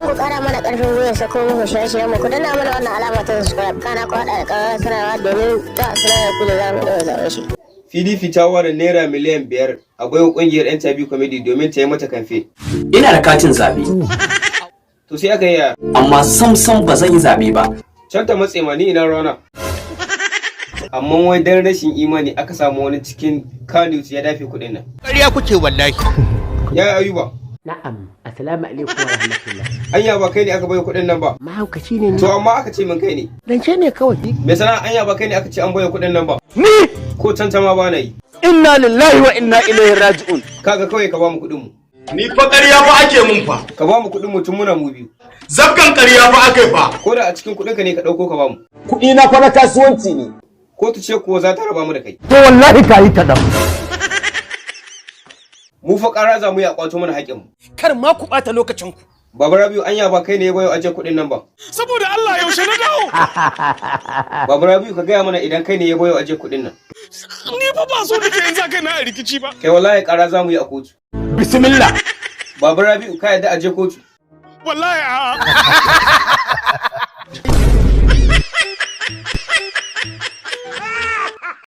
Ku kara mana karfin gwiwa sako muku shirye-shiryen mu, ku danna mana wannan alama ta subscribe, kana ku haɗa da ƙararrawar sanarwa domin za a sanar da ku da za mu ɗaura zaɓen shi. PDP ta ware naira miliyan 5 a baiwa kungiyar 'yan Tabi Comedy domin ta yi mata kamfe. Ina da katin zaɓe, To sai aka yi ya? Amma sam sam ba zan yi zaɓe ba. Can ta matse ma, ni ina rana. Amma wai dan rashin imani aka samu wani cikin Kanut ya dafe kuɗin nan. Ƙarya kuke wallahi. Ya Ayuba, Na'am, assalamu alaikum wa rahmatullah. Anya ba kai ne aka baiwa kuɗin nan ba? Mahaukaci ne ni. To amma aka ce min kai ne. Rance ne kawai. Me sana'a, anya ba kai ne aka ce an baiwa kuɗin nan ba? Ni? Ko tantama ba na yi. Inna lillahi wa inna ilaihi raji'un. Kaga, kawai ka ba mu kuɗin mu. Ni fa ƙarya fa ake mun fa. Ka ba mu kuɗin mu tun muna mu biyu. Zabgan ƙarya fa aka yi fa. Ko da a cikin kuɗinka ne, ka ɗauko ka ba mu. Kuɗi na fa na kasuwanci ne. Kotu ce kuwa za ta raba mu da kai. To wallahi ka yi kaɗan. Mu fa ƙara za mu yi a ƙwato mana haƙƙin mu. Kar ma ku ɓata lokacinku. Baba Rabiu, anya ba kai ne ya bayo aje kuɗin nan ba? Saboda Allah, yaushe na dawo? Baba Rabiu, ka gaya mana idan kai ne ya bayo aje kuɗin nan. Ni fa ba so nake in sa kai na a rikici ba. Kai, wallahi ƙara za mu yi a kotu. Bismillah. Baba Rabiu, ka yadda aje kotu? Wallahi a'a.